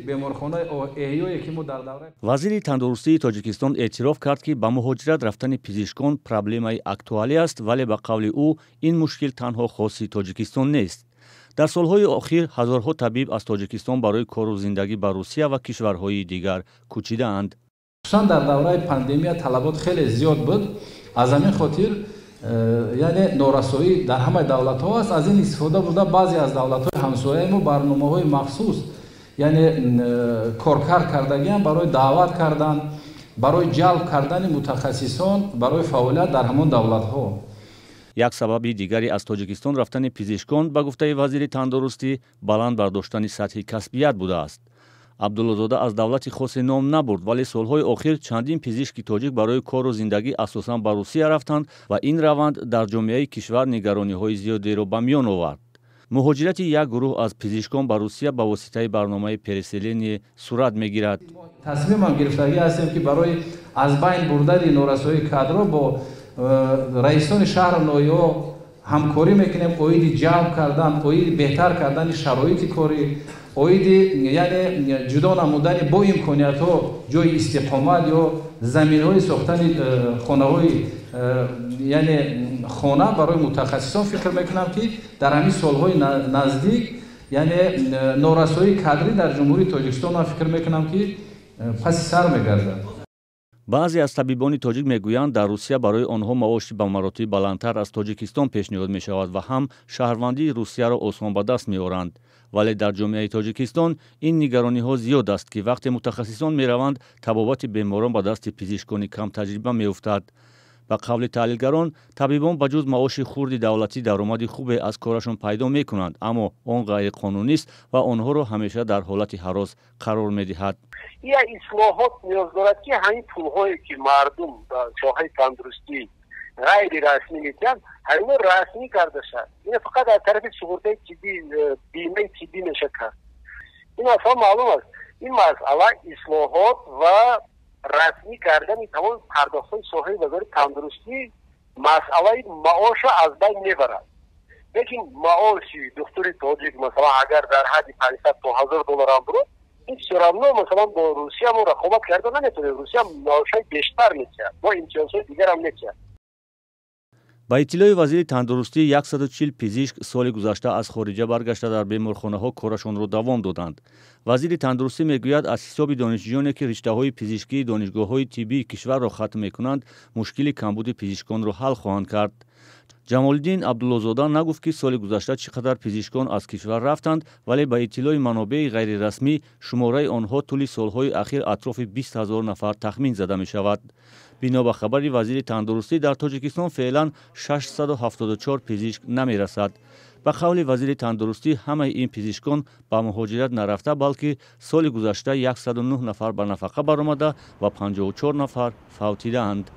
Беморхонаи эҳёе ки мо дар давраи Вазири тандурустии Тоҷикистон эътироф кард, ки ба муҳоҷират рафтани пизишкон проблемаи актуалӣ аст, вале ба қавли ӯ ин мушкил танҳо хоси Тоҷикистон нест. Дар солҳои охир ҳазорҳо табиб аз Тоҷикистон барои кору зиндагӣ ба Русия ва кишварҳои дигар кӯчидаанд. Хусусан дар давраи пандемия талабот хеле зиёд буд. Аз ҳамин хотир яъне норасоӣ дар ҳамаи давлатҳо аст. Аз ин истифода бурда, баъзе аз давлатҳои ҳамсояи мо барномаҳои махсус, яъне коркард кардагиам барои даъват кардан, барои ҷалб кардани мутахассисон барои фаъолият дар ҳамон давлатҳо. Як сабаби дигари аз Тоҷикистон рафтани пизишкон, ба гуфтаи вазири тандурустӣ, баланд бардоштани сатҳи касбият будааст. Абдуллозода аз давлати хосе ном набурд, вале солҳои охир чандин пизишки тоҷик барои кору зиндагӣ асосан ба Русия рафтанд ва ин раванд дар ҷомеаи кишвар нигарониҳои зиёдеро ба миён овард. Муҳоҷирати як гурӯҳ аз пизишкон ба Русия ба воситаи барномаи «Переселение» сурат мегирад. Тасмимам гирифтагӣ ҳастем, ки барои аз байн бурдани норасоии кадрро бо раисони шаҳру ноҳияҳо ҳамкорӣ мекунем оиди ҷалб кардан, оиди беҳтар кардани шароити корӣ, оиди яъне ҷудо намудани бо имкониятҳо ҷои истиқомат ё заминҳои сохтани хонаҳои, яъне хона барои мутахассисон. Фикр мекунам, ки дар ҳамин солҳои наздик, яъне норасоии кадрӣ дар Ҷумҳурии Тоҷикистон, ман фикр мекунам, ки паси сар мегардад. Баъзе аз табибони тоҷик мегӯянд, дар Русия барои онҳо маоши ба маротиб баландтар аз Тоҷикистон пешниҳод мешавад ва ҳам шаҳрвандии Русияро осон ба даст меоранд. Вале дар ҷомеаи Тоҷикистон ин нигарониҳо зиёд аст, ки вақте мутахассисон мераванд, табобати беморон ба дасти пизишкони камтаҷриба меуфтад. Ба қавли таҳлилгарон, табибон ба ҷуз маоши хурди давлатӣ даромади хубе аз корашон пайдо мекунанд, аммо он ғайриқонунист ва онҳоро ҳамеша дар ҳолати ҳарос қарор медиҳад. Як ислоҳот ниёз дорад, ки ҳамин пулҳое, ки мардум ба соҳаи тандурустӣ ғайри расмӣ медиҳанд, ҳамино расмӣ карда шавад. Ина фақат аз тарафи суғуртаи тиббӣ, бимаи тиббӣ меша кард. Ин асло маълум аст. Ин масъала ислоҳот ва расмӣ кардани тамоми пардохтҳои соҳаи вазорати тандурустӣ масъалаи маошро аз байн мебарад. Лекин маоши духтури тоҷик, масалан, агар дар ҳадди 500 то 1000 долларам бурод, ин всё равно, масалан, бо Русия мо рақобат карда наметавонем. Русия маошҳои бештар метиҳад, бо имтиёзҳои дигарам метиҳад. Ба иттилои вазири тандурустӣ, 140 пизишк соли гузашта аз хориҷа баргашта, дар беморхонаҳо корашонро давом доданд. Вазири тандурустӣ мегӯяд, аз ҳисоби донишҷӯёне, ки риштаҳои пизишкии донишгоҳҳои тиббии кишварро хатм мекунанд, мушкили камбуди пизишконро ҳал хоҳанд кард. Ҷамолиддин Абдуллозода нагуфт, ки соли гузашта чӣ қадар пизишкон аз кишвар рафтанд, вале ба иттилои манобеи ғайрирасмӣ, шумораи онҳо тӯли солҳои ахир атрофи 20 000 нафар тахмин зада мешавад. Бино ба хабари вазири тандурустӣ, дар Тоҷикистон феълан 674 пизишк намерасад. Ба қавли вазири тандурустӣ, ҳамаи ин пизишкон ба муҳоҷират нарафта, балки соли гузашта 109 нафар ба нафақа баромада ва 54 нафар фавтидаанд.